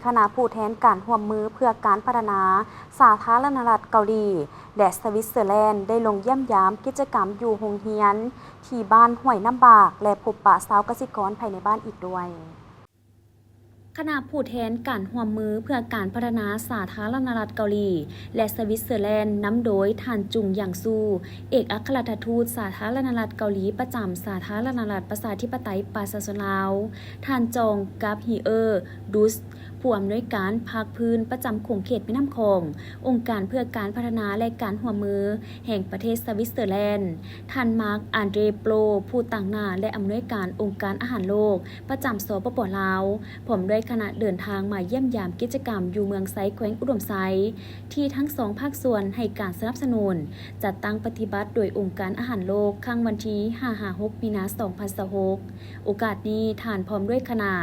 ຄະນະຜູ້ແທນການຮ່ວມມືເພື່ອການພັດທະນາສາທາລະນະລັດເກົາຫຼີ ແລະ ສະວິດເຊີແລນ ໄດ້ລົງຢ້ຽມຢາມກິດຈະກຳຢູ່ໂຮງຮຽນທີ່ບ້ານຫ້ວຍນ້ຳບາກ ແລະ ພົບປະຊາວກະສິກອນພາຍໃນບ້ານອີກດ້ວຍ. ຄະນະຜູ້ແທນການຮ່ວມມືເພື່ອການພັດທະນາສາທາລະນະລັດເກົາຫຼີ ແລະ ສະວິດເຊີແລນ ນຳໂດຍທ່ານ ຈຸງ ຢາງຊູ ເອກອັກຄະລັດຖະທູດສາທາລະນະລັດເກົາຫຼີປະຈຳສາທາລະນະລັດປະຊາທິປະໄຕປະຊາຊົນລາວ, ທ່ານ ຈອງ ກັບຮີເອີ ດຸສ ຜູ້ອຳນວຍການພາກພື້ນປະຈຳຂົງເຂດແມ່ນ້ຳຂອງ, ອົງການເພື່ອການພັດທະນາ ແລະ ການຮ່ວມມືແຫ່ງປະເທດສະວິດເຊີແລນ, ທ່ານ ມາກ ອານເດຣ ໂປຣ ຜູ້ຕາງໜ້າ ແລະ ອຳນວຍການອົງການອາຫານໂລກ ປະຈຳ ສປປ ລາວ, ພ້ອມດ້ວຍຄະນະເດີນທາງມາຢ້ຽມຢາມກິດຈະກຳຢູ່ເມືອງໄຊ ແຂວງອຸດົມໄຊ ທີ່ທັງສອງພາກສ່ວນໃຫ້ການສະໜັບສະໜູນ ຈັດຕັ້ງປະຕິບັດໂດຍອົງການອາຫານໂລກ ຄັ້ງວັນທີຫ້າຫາຫົກ ມີນາ ສອງພັນຊາວຫົກ. ໂອກາດນີ້ ທ່ານພ້ອມດ້ວຍຄະນະ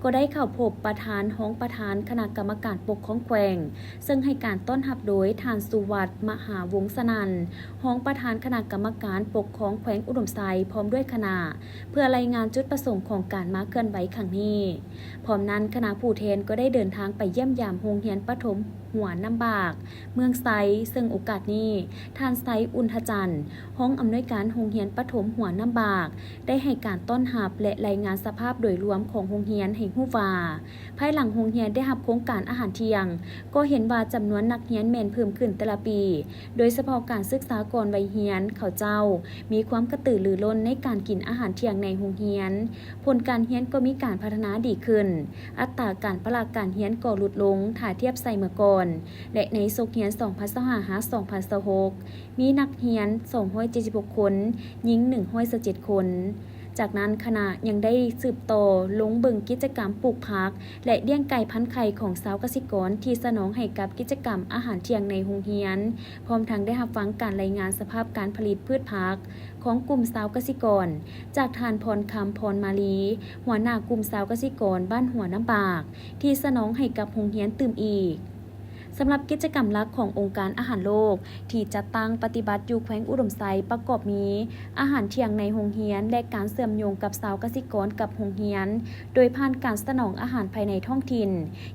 ກໍໄດ້ເຂົ້າພົບປະທານ, ຮອງປະທານຄະນະກຳມະການປົກຄອງແຂວງ, ເຊິ່ງໃຫ້ການຕ້ອນຮັບໂດຍທ່ານ ສຸວັດ ມະຫາວົງສະນັນ, ຮອງປະທານຄະນະກຳມະການປົກຄອງແຂວງອຸດົມໄຊ ພ້ອມດ້ວຍຄະນະ, ເພື່ອລາຍງານຈຸດປະສົງຂອງການມາເຄື່ອນໄຫວຄັ້ງນີ້. ພ້ອມນັ້ນ, ຄະນະຜູ້ແທນກໍໄດ້ເດີນທາງໄປຢ້ຽມຢາມໂຮງຮຽນປະຖົມຫົວນ້ຳບາກ ເມືອງໄຊ, ເຊິ່ງໂອກາດນີ້ ທ່ານ ໄຊ ອຸນທະຈັນ, ຮອງອຳນວຍການໂຮງຮຽນປະຖົມຫົວນ້ຳບາກ ໄດ້ໃຫ້ການຕ້ອນຮັບ ແລະ ລາຍງານສະພາບໂດຍລວມຂອງໂຮງຮຽນໃຫ້ຮູ້ວ່າ, ພາຍຫຼັງໂຮງຮຽນໄດ້ຮັບໂຄງການອາຫານທ່ຽງ, ກໍເຫັນວ່າຈຳນວນນັກຮຽນແມ່ນເພີ່ມຂຶ້ນແຕ່ລະປີ, ໂດຍສະເພາະການສຶກສາກ່ອນໄວຮຽນ ເຂົາເຈົ້າມີຄວາມກະຕືລືລົ້ນໃນການກິນອາຫານທ່ຽງໃນໂຮງຮຽນ, ຜົນການຮຽນກໍມີການພັດທະນາດີຂຶ້ນ, ອັດຕາການປະລະການຮຽນກໍຫຼຸດລົງຖ້າທຽບໃສ່ເມື່ອກ່ອນ ແລະ ໃນສົກຮຽນສອງພັນຊາວຫ້າ ຫາ ສອງພັນຊາວຫົກ ມີນັກຮຽນສອງຮ້ອຍເຈັດສິບຫົກຄົນ, ຍິງໜຶ່ງຮ້ອຍຊາວເຈັດຄົນ. ຈາກນັ້ນຄະນະຍັງໄດ້ສືບຕໍ່ລົງເບິ່ງກິດຈະກຳປູກຜັກ ແລະ ລ້ຽງໄກ່ພັນໄຂ່ຂອງຊາວກະສິກອນທີ່ສະໜອງໃຫ້ກັບກິດຈະກຳອາຫານທ່ຽງໃນໂຮງຮຽນ, ພ້ອມທັງໄດ້ຮັບຟັງການລາຍງານສະພາບການຜະລິດພືດຜັກຂອງກຸ່ມຊາວກະສິກອນ ຈາກທ່ານ ພອນຄຳ ພອນມາລີ, ຫົວໜ້າກຸ່ມຊາວກະສິກອນບ້ານຫົວນ້ຳບາກ ທີ່ສະໜອງໃຫ້ກັບໂຮງຮຽນຕື່ມອີກ. ສຳລັບກິດຈະກຳຫຼັກຂອງອົງການອາຫານໂລກທີ່ຈັດຕັ້ງປະຕິບັດຢູ່ແຂວງອຸດົມໄຊ ປະກອບມີ ອາຫານທ່ຽງໃນໂຮງຮຽນ ແລະ ການເຊື່ອມໂຍງກັບຊາວກະສິກອນກັບໂຮງຮຽນ ໂດຍຜ່ານການສະໜອງອາຫານພາຍໃນທ້ອງຖິ່ນ,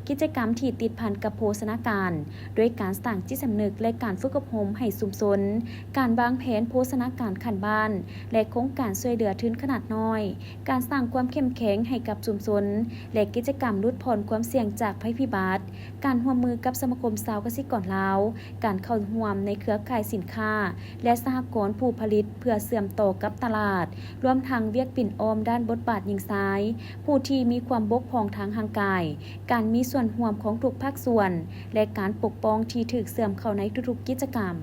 ກິດຈະກຳທີ່ຕິດພັນກັບໂພຊະນາການ ດ້ວຍການສ້າງຈິດສຳນຶກ ແລະ ການຝຶກອົບຮົມໃຫ້ຊຸມຊົນ, ການວາງແຜນໂພຊະນາການຂັ້ນບ້ານ ແລະ ໂຄງການຊ່ວຍເຫຼືອທຶນຂະໜາດນ້ອຍ, ການສ້າງຄວາມເຂັ້ມແຂງໃຫ້ກັບຊຸມຊົນ ແລະ ກິດຈະກຳຫຼຸດຜ່ອນຄວາມສ່ຽງຈາກໄພພິບັດ, ການຮ່ວມມືກັບສະມາຄົມຊາວກະສິກອນລາວ, ການເຂົ້າຮ່ວມໃນເຄືອຂ່າຍສິນຄ້າ ແລະ ສະຫະກອນຜູ້ຜະລິດເພື່ອເຊື່ອມຕໍ່ກັບຕະຫຼາດ, ລວມທັງວຽກປິ່ນອ້ອມດ້ານບົດບາດຍິງຊາຍ ຜູ້ທີ່ມີຄວາມບົກຜ່ອງທາງຮ່າງກາຍ, ການມີສ່ວນຮ່ວມຂອງທຸກພາກສ່ວນ ແລະ ການປົກປ້ອງທີ່ຖືກເຊື່ອມເຂົ້າໃນທຸກໆກິດຈະກຳ.